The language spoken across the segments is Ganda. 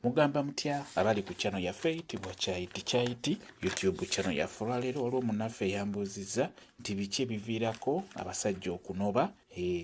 Mugamba mutya abali ku channel yaffe eyitibwa Kyayiti Kyayiti YouTube channel yaffe. Olwaleero waliwo munnaffe eyambuuzizza nti biki ebiviirako abasajja okunoba,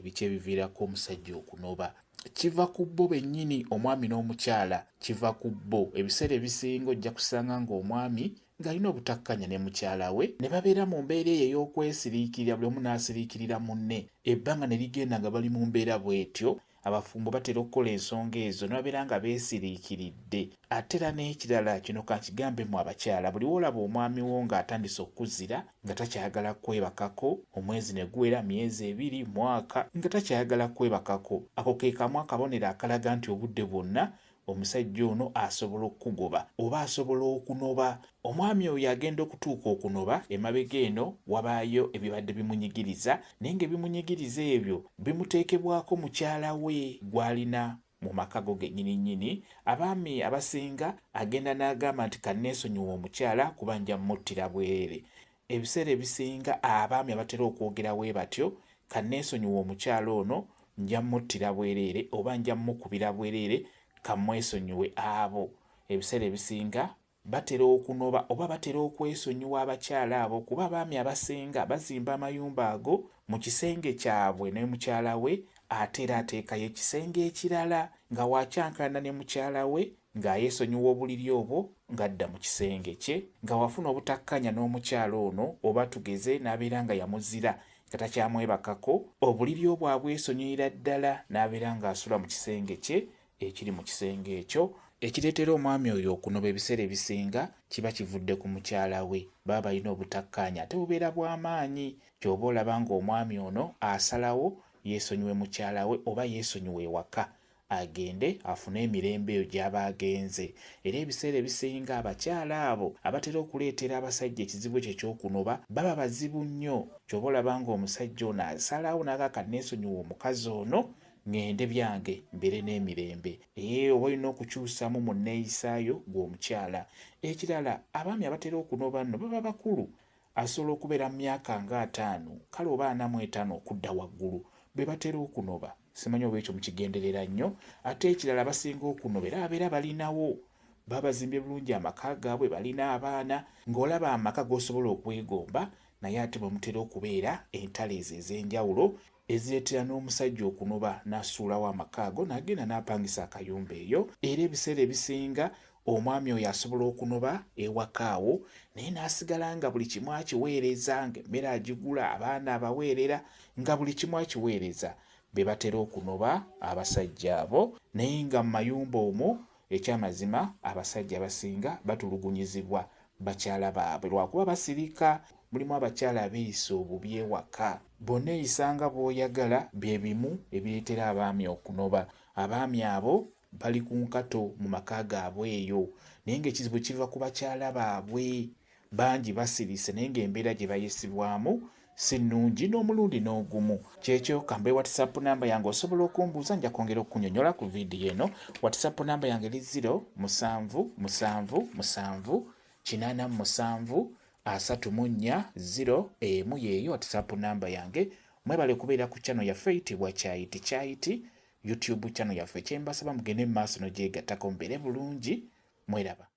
biki ebiviirako omusajja okunoba. Kiva ku bo bennyini, omwami n'omukyala, kiva ku bo. Ebiseera ebisinga ojja kusanga ng'omwami ng'alina obutakkanya ne mukyala we, ne babeera mu mbeera eyo ey'okwesiriikirira, buli omu n'asiriikirira munne, ebbanga ne ligenda nga bali mu mbeera bw'etyo. Abafumbo batera okukola ensonga ezo ne babeera nga beesiriikiridde. Ate era n'ekirala, kino kankigambe mu abakyala, buli w'olaba omwami wo ng'atandise okukuzira, nga takyayagala kwebakako, omwezi ne guwera, myezi ebiri, mwaka, nga takyayagala kwebakako, ako ke kamu akabonero akalaga nti obudde bwonna omusajja ono asobola okukugoba oba asobola okunoba. Omwami oyo agenda okutuuka okunoba, emabega eno wabaayo ebibadde bimunyigiriza, naye ng'ebimunyigiriza ebyo bimuteekebwako mukyala we gw'alina mu maka go gennyini nnyini. Abaami abasinga agenda n'agamba nti kanneesonyiwe omukyala kuba nja mmuttira bwereere. Ebiseera ebisinga abaami abatera okwogera bwe batyo, kanneesonyiwe omukyala ono nja mmuttira bwereere oba nja mmukubira bwereere, kammwesonyiwe, abo ebiseera ebisinga batera okunoba oba batera okwesonyiwa abakyala abo, kuba abaami abasinga bazimba amayumba ago mu kisenge kyabwe ne mukyala we, ate era ateekayo ekisenge ekirala nga wakyankana ne mukyala we, ng'ayeesonyiwa obuliri obwo ng'adda mu kisenge kye. Nga wafuna obutakkanya n'omukyala ono, oba tugeze n'abeera nga yamuzira nga takyamwebakako, obuliri obwo abwesonyiyira ddala n'abeera ng'asula mu kisenge kye ekiri mu kisenge ekyo. Ekireetera omwami oyo okunoba ebiseera ebisinga kiba kivudde ku mukyala we. Baba balina obutakkaanya ate bubeera bw'amaanyi, ky'oba olaba ng'omwami ono asalawo yeesonyiwe mukyala we oba yeesonyiwe ewaka, agende afune emirembe eyo gy'aba agenze. Era ebiseera ebisinga abakyala abo abatera okuleetera abasajja ekizibu ekyo eky'okunoba baba bazibu nnyo, ky'oba olaba ng'omusajja ono asalawo n'agamba kanneesonyiwe omukazi ono ŋŋende byange mbeere n'emirembe. Ee, oba olina okukyusamu mu nneeyisaayo ggwe omukyala. Ekirala, abaami abatera okunoba nno baba bakulu, asobola okubeera mu myaka nga 50, kale oba 45 okudda waggulu, be batera okunoba. Simanyi oba ekyo mukigenderera nnyo. Ate ekirala, abasinga okunoba era babeera balinawo, baba bazimbye bulungi amaka gaabwe, balina abaana, ng'olaba amaka g'osobola okwegomba, naye ate bwe mutera okubeera entalo ezo ez'enjawulo ezireetera n'omusajja okunoba n'asuulawo amaka ago n'agenda n'apangisa akayumba eyo. Era ebiseera ebisinga omwami oyo asobola okunoba ewaka awo, naye n'asigala nga buli kimu akiweereza, ng'emmere agigula, abaana abaweerera, nga buli kimu akiweereza. Be batera okunoba abasajja abo, naye nga mu mayumba omwo ekyamazima abasajja abasinga batulugunyizibwa bakyala baabwe lwakuba basirika. Mulimu abakyala abeeyisa obubi ewaka. Bw'oneeyisa nga bw'oyagala, bye bimu ebireetera abaami okunoba. Abaami abo bali ku nkato mu maka gaabwe eyo, naye ng'ekizibu kiva ku bakyala baabwe. Bangi basirise naye ng'embeera gye bayisibwamu si nnungi n'omulundi n'ogumu. Kyekyo, kambe WhatsApp namba yange, osobola okumbuuza, nja kwongera okukunyonyola ku vidiyo eno. WhatsApp namba yange eri 0 7 7 7 87 34 0 1, yeeyo WhatsApp namba yange. Mwebale kubeera ku channel yaffe eyitibwa Kyayiti Kyayiti YouTube channel yaffe. Kyembasaba mugende mu maaso n'ogyegattako, mubeere bulungi, mweraba.